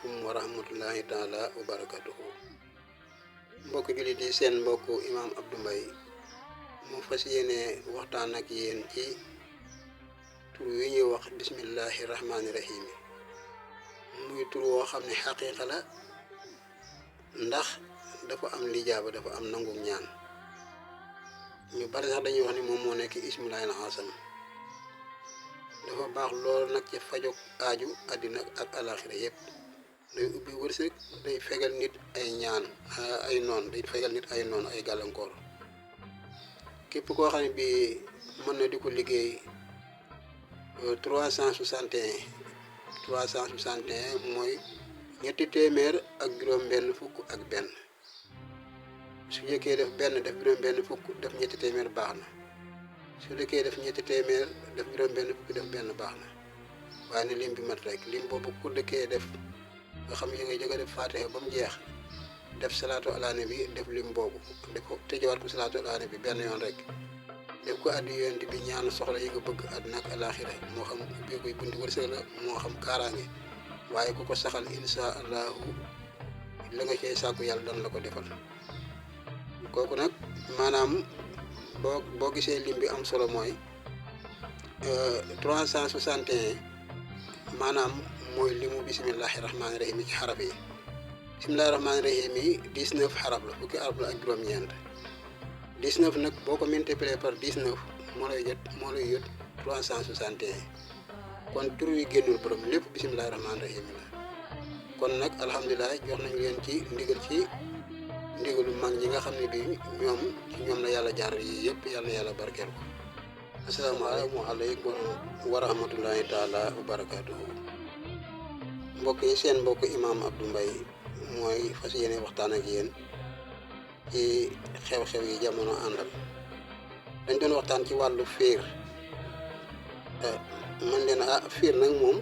asalaamaaleykum wa rahmatullahi taala wa barakatuhu mbokk jullit yi seen mbokk imaam Abdou Mbaye mu fas yéene waxtaan ak yéen ci tur wi ñuy wax bismillahi rahmaani rahim muy tur woo xam ne xaqiiqa la ndax dafa am lijaaba dafa am nangu ñaan ñu bari sax dañuy wax ni moom moo nekk ismullahi al-azam dafa baax lool nag ci fajog aaju àddina ak alaxira yépp day ubbi wërsëg day fegal nit ay ñaan ay noon day fegal nit ay noon ay gàllankoor képp koo xam ne bi mën na di ko liggéey 361 mooy ñetti téeméer ak juróom benn fukk ak benn su jëkkee def benn def juróom benn fukk def ñetti téeméer baax na su dëkkee def ñetti téeméer def juróom benn fukk def benn baax na waaye ne lim bi mat rek lim boobu ku dëkkee def nga xam yi ngay jëkk a def faatiha ba mu jeex def salaatu ala nabi def lim boobu def ko tëjewaat ko salaatu ala nabi benn yoon rek def ko addi yonent bi ñaan soxla yi nga bëgg àddina ak alaxira moo xam ubbi koy bunti wërsëg la moo xam kaaraange waaye ku ko saxal insha allahu la nga cey sàkku yàlla dan la ko defal kooku nag maanaam boo gisee lim bi am solo mooy 361 maanaam mooy limu bismillahi rahmaani rahim ci xaraf yi bismillahi rahmaani rahim yi 19 xaraf la fukki araf la ak juróom-ñeent 19 nag boo ko multiplier par 19 moo lay yot 361 kon tur wi génnul borom lépp bismillahi rahmaani rahim la kon nag alhamdulilah jox nañu leen ci ndigalu mag ñi nga xam ne bi ñoom la yàlla jaar yi yëpp yàlla barkeel ko asalaamaaleykum wa rahmatullahi taala wa barakatuhu mbokk yi seen mbokk imaam Abdou Mbaye mooy fas yéene waxtaan ak yéen ci xew-xew yi jamono àndal dañ doon waxtaan ci wàllu fiir man leen fiir nag moom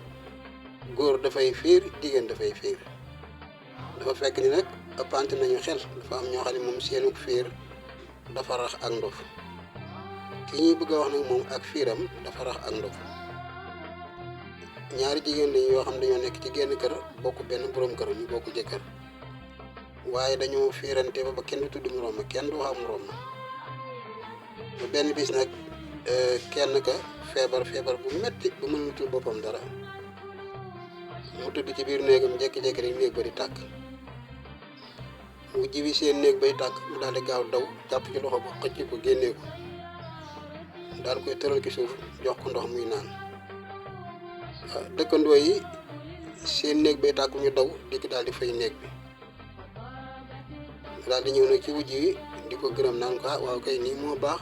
góor dafay fiir jigéen dafay fiir dafa fekk ni nag ëppante nañu xel dafa am ñoo xam ne moom seenug fiir dafa rax ak ndof ki ñuy bëgg a wax nag moom ak fiiram dafa rax ak ndof ñaari jigéen lañu yoo xam dañoo nekk ci genn kër bokk benn borom kër ñu bokk jëkkër waaye dañoo fiirante ba kenn du tudd moroom ma kenn du wax moroom ma ba benn bis nag kenn ka feebar bu metti bu mënatul boppam dara mu tëdd ci biir néegam jékki-jékki rek néeg ba di tàkk mu jibi seen néeg bay tàkk mu daal di gaaw daw jàpp ci loxo ba xëcc ko génnee ko daal koy tëral ci suuf jox ko ndox muy naan dëkkandoo yi seen néeg bay tàkk ñu daw dikk daal di fay néeg bi daal di ñëw nag ci wujj wi di ko gërëm naan ko waaw kay nii moo baax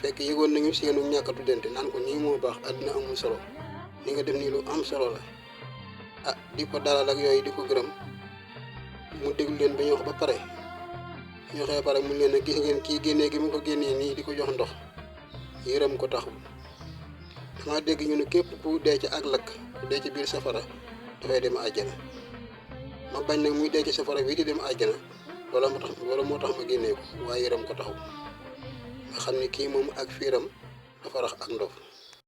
fekk yëgoon nañu seenu ñàkk a tuddante naan ko nii moo baax àddina amul solo ni nga def nii lu am solo la di ko dalal ak yooyu di ko gërëm mu déglu leen ba ñu wax ba pare ñu waxee pare mu leen a gis ngeen kii génnee gi mu ko génnee nii di ko jox ndox yërëm ko taxul dama dégg ñu ne képp ku dee ci ak lakk ku dee ci biir safara dafay dem àjjana ma bañ nag muy dee ci safara bii di dem àjjana wala moo tax ma génnee ko waaye yërëm ko taxul nga xam ne kii moom ak fiiram dafa rax ak ndof